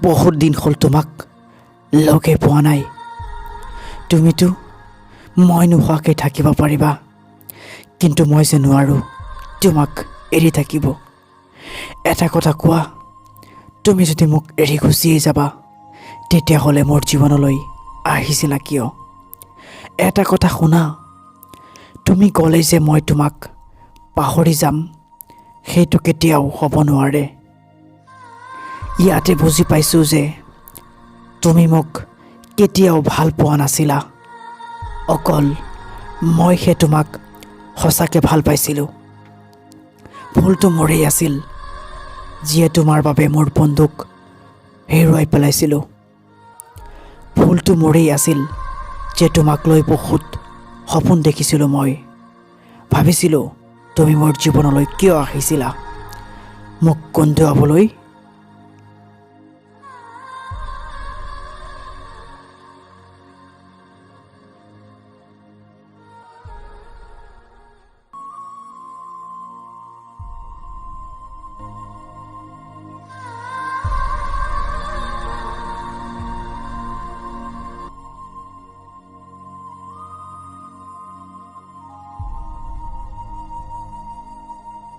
বহুত দিন হ'ল তোমাক লগে পোৱা নাই। তুমিতো মই নোহোৱাকৈ থাকিব পাৰিবা, কিন্তু মই যে নোৱাৰোঁ তোমাক এৰি থাকিব। এটা কথা কোৱা, তুমি যদি মোক এৰি গুচিয়েই যাবা, তেতিয়াহ'লে মোৰ জীৱনলৈ আহিছিলা কিয়? এটা কথা শুনা, তুমি গ'লেই যে মই তোমাক পাহৰি যাম, সেইটো কেতিয়াও হ'ব নোৱাৰে। ইয়াতে বুজি পাইছোঁ যে তুমি মোক কেতিয়াও ভাল পোৱা নাছিলা। অকল মইহে তোমাক সঁচাকৈ ভাল পাইছিলোঁ। ভুলটো মোৰেই আছিল, যিয়ে তোমাৰ বাবে মোৰ বন্ধুক হেৰুৱাই পেলাইছিলোঁ। ভুলটো মোৰেই আছিল যে তোমাক লৈ বহুত সপোন দেখিছিলোঁ। মই ভাবিছিলোঁ, তুমি মোৰ জীৱনলৈ কিয় আহিছিলা? মোক কন্দুৱাবলৈ।